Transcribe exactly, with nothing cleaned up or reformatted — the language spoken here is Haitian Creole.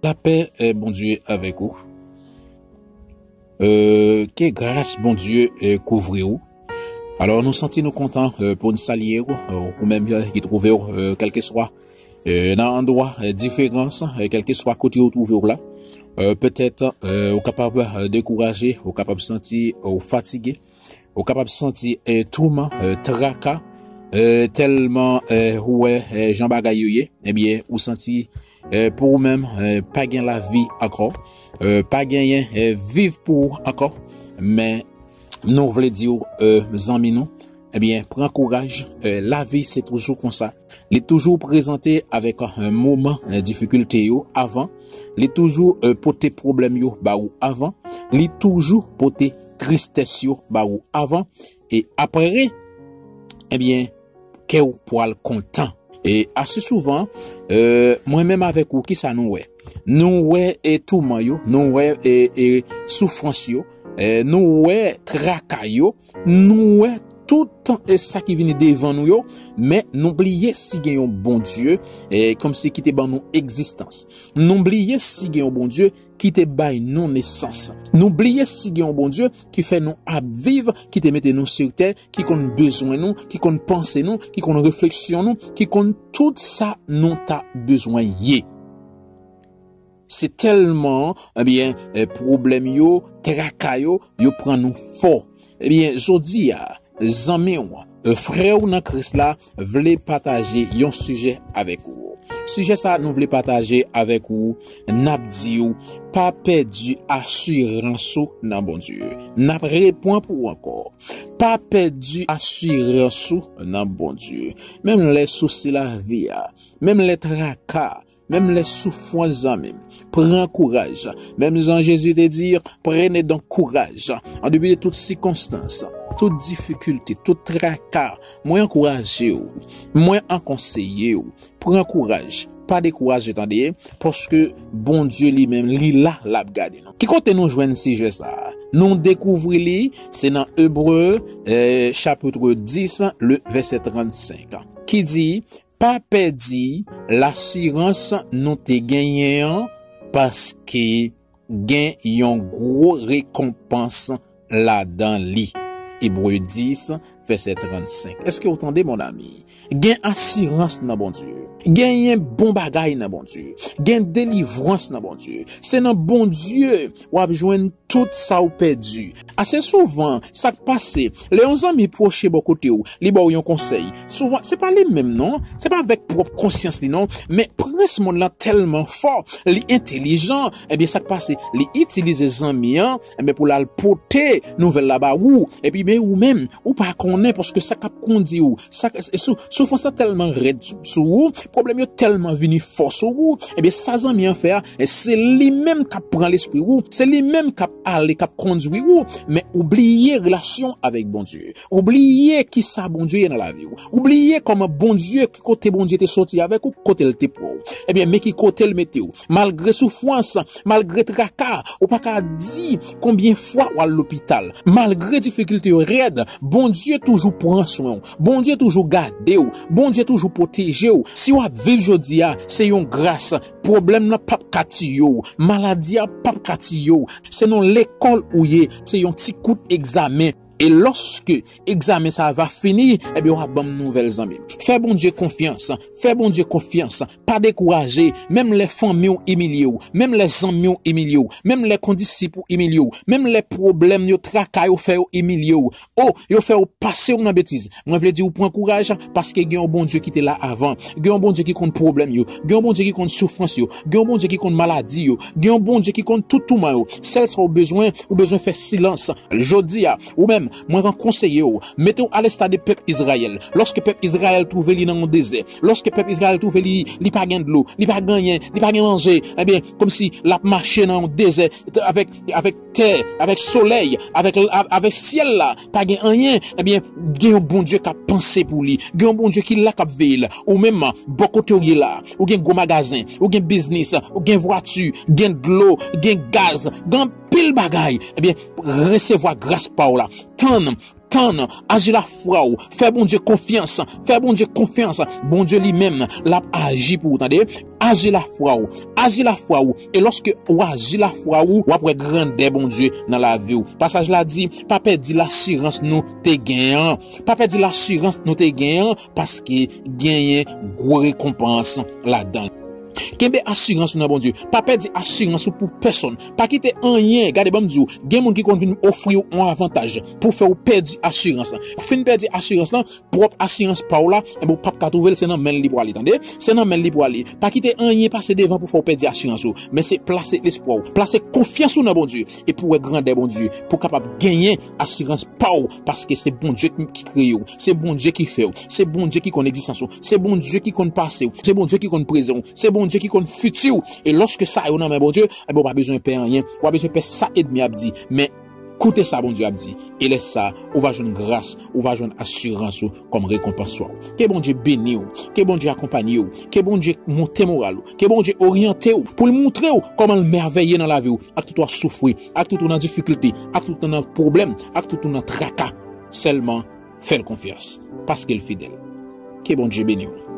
Lapè, eh, Bondye avèk ou. Eh, ke gras Bondye, eh, kouvri ou. Alò, nou santi nou kontan, eh, pou n salye ou, eh, ou menm, eh, ki twouve w, eh, kèlkeswa, eh, nan andwa, eh, diferans, eh, kèlkeswa kote ou twouve w la. Eh, petèt, eh, ou kapab, eh, dekouraje, ou kapab santi ou fatige, ou kapab santi, eh, touman, eh, traka, eh, tèlman, eh, ou wè, eh, jan bagay yo ye, ebyen, ou santi, eh, pou ou menm, eh, pa gen lavi ankò, eh, pa genyen, eh, viv pou ou ankò, men nou vle di w, eh, zanmi nou, ebyen, pran kouraj, eh, lavi se toujou konsa. Li toujou prezante avèk, eh, moman, eh, difikilte yo avan. Li toujou, eh, pote pwoblèm yo ba ou avan. Li toujou pote tristès yo ba ou avan. E apre, ebyen, kè w pwal kontan. E ase souvan, eh, mwen menm avèk ou, kisa nou wè? Nou wè, eh, touman yo, nou wè, eh, eh, soufrans yo, eh, nou wè traka yo, nou wè tout, eh, sa ki vini devan nou yo, men nou bliye si gen yon Bondye, eh, kòmsi ki te ban nou egzistans. Nou bliye si gen yon Bondye ki te bay nou nesans. Nou bliye si gen yon Bondye ki fè nou ap viv, ki te mete nou sou tè, ki konn bezwen nou, ki konn panse nou, ki konn refleksyon nou, ki konn tout sa nou ta bezwen ye. Se tèlman, ebyen, eh, pwoblèm yo, traka yo, yo pran nou fò. Ebyen, jodi a, zanmi w, eh, frè w nan Kris la, vle pataje yon sijè avèk ou. Sijè sa nou vle pataje avèk ou, n ap di w, pa pèdi asirans ou nan Bondye. N ap repran pou ou ankò. Pa pèdi asirans ou nan Bondye. Menm lè sousi lavi a, menm lè traka, menm lè soufrans, zanmi m, pran kouraj. Menm jan Jezi te di, prenez donc courage. En dépit de toute circonstance, toute difficulté, tout traka, mwen ankouraje w, mwen ankonseye w, pran kouraj. Pa dekouraje, tande, paske Bondye li menm, li la, l ap gade nou. Ki kote nou jwenn sijè sa a? Nou dekouvri li, se nan Ebre, eh, chapit dis, le vèsè trannsenk, ki di, pa pèdi lasirans nou te genyen an, paske gen yon gwo rekonpans ladan li. Ebre dis, vèsè trannsenk. Èske w tande, mon ami? Gen asirans nan Bondye. Genyen bon bagay nan Bondye. Gen delivrans nan Bondye. Se nan Bondye w ap jwenn tout sa w pèdi. Ase souvan, sa k pase, lè yon zanmi pwoche bò kote w, li ba w yon konsèy. Souvan, se pa li menm non, se pa avèk pwòp konsyans li non, men prens monn lan tèlman fò, li entèlijan, ebyen sa k pase, li itilize zanmi an, ebyen pou l al pote nouvèl la ba ou, epi men ou menm, ou pa konnen paske sa k ap kondi w, sa k, sou, soufrans lan tèlman rèd sou, sou ou, pwoblèm yo tèlman vini fò sou ou, ebyen sa zanmi an fè a, e se li menm k ap pran lespri ou, se li menm k ap ale, k ap kondwi ou, men ou bliye relasyon avèk Bondye. Ou bliye kisa Bondye ye nan lavi w. Ou bliye kòman Bondye, ki kote Bondye te soti avèk ou, kote l te pran w. Ebyen, men ki kote l mete w. Malgre soufrans, malgre traka, ou pa ka di konbyen fwa w al lopital. Malgre difikilte yo rèd, Bondye toujou pran swen w. Bondye toujou gade w. Bondye toujou pwoteje w. Si w ap viv jodi a, se yon gras. Pwoblèm nan p ap ka tiye w. Maladi a p ap ka tiye w. Se nan lekòl ou ye. Se yon ti kout egzamen. E lòske egzamen sa a va fini, ebyen, w a ban m nouvèl, zanmi m. Fè Bondye konfyans. Fè Bondye konfyans. Pa dekouraje. Menm lè fanmi w imilye w, menm lè zanmi w imilye w, menm lè kondisip ou imilye w, menm lè pwoblèm yo, traka yo fè yo imilye w, o, yo fè w pase w nan betiz, mwen vle di w pran kouraj, paske gen yon Bondye ki te la avan. Gen yon Bondye ki konn pwoblèm yo. Gen yon Bondye ki konn soufrans yo. Gen yon Bondye ki konn maladi yo. Gen yon Bondye ki konn tout touman yo. Sèl sa w bezwen, ou bezwen fè silans. Jodi a, ou menm, mwen ka konseye w, mete w alesta de pèp Izrayèl. Lòske pèp Izrayèl twouve li nan yon dezè, lòske pèp Izrayèl twouve li, li pa gen dlo, li pa gen anyen, li pa gen manje, ebyen, kòmsi l ap mache nan yon dezè, avèk, avèk tè, avèk solèy, avèk, avèk syèl la, pa gen anyen, ebyen, gen yon Bondye k ap panse pou li. Gen yon Bondye ki la, k ap veye l. Ou menm, bò kote w ye la, ou gen gwo magazen, ou gen biznis, ou gen vwati, gen dlo, gen gaz, gen anpil bagay. Ebyen, resevwa gras pa w la. Tann, tann, aji lafwa w, fè Bondye konfyans, fè Bondye konfyans. Bondye li menm, l ap aji pou ou, tande. Aji lafwa w, aji lafwa w. E lòske w aji lafwa w, w ap wè grandè Bondye nan lavi w. Pasaj la di, pa pèdi lasirans nou te genyen an. Pa pèdi lasirans nou te genyen an, paske genyen gwo rekonpans ladan l. Kenbe asirans ou nan Bondye. Pa pèdi asirans ou pou pèsonn. Pa kite anyen, gade, ban m di w, gen moun ki konn vin ofri w yon avantaj pou fè w pèdi asirans lan. Ou fin pèdi asirans lan, pwòp asirans pa w la, enben, ou p ap ka twouve l, se nan men l li prale, tande? Se nan men l li prale. Pa kite anyen pase devan pou fè w pèdi asirans ou. Men se plase lespwa w, plase konfyans ou nan Bondye, epi w wè grandè Bondye, pou w kapab genyen asirans pa w, paske se Bondye ki, ki kreye w, se Bondye ki fè w, se Bondye ki konn egzistans ou, se Bondye ki konn pase w, se Bondye ki konn prezan w, se Bondye ki konn fiti w. E lòske sa yo nan men Bondye, enben, w pa bezwen pè anyen, w pa bezwen pè sa ènmi ap di. Men koute sa Bondye ap di. E lè sa, ou va jwenn gras, ou va jwenn asirans ou kòm rekonpans pa w. Ke Bondye beni w, ke Bondye akonpanye w, ke Bondye monte moral ou, ke Bondye oryante w pou l moutre w kòman l mèvèye nan lavi w, ak tout ou ap soufri, ak tout ou nan difikilte, ak tout ou nan pwoblèm, ak tout ou nan traka. Sèlman fè l konfyans, paske l fidèl. Ke Bondye beni w.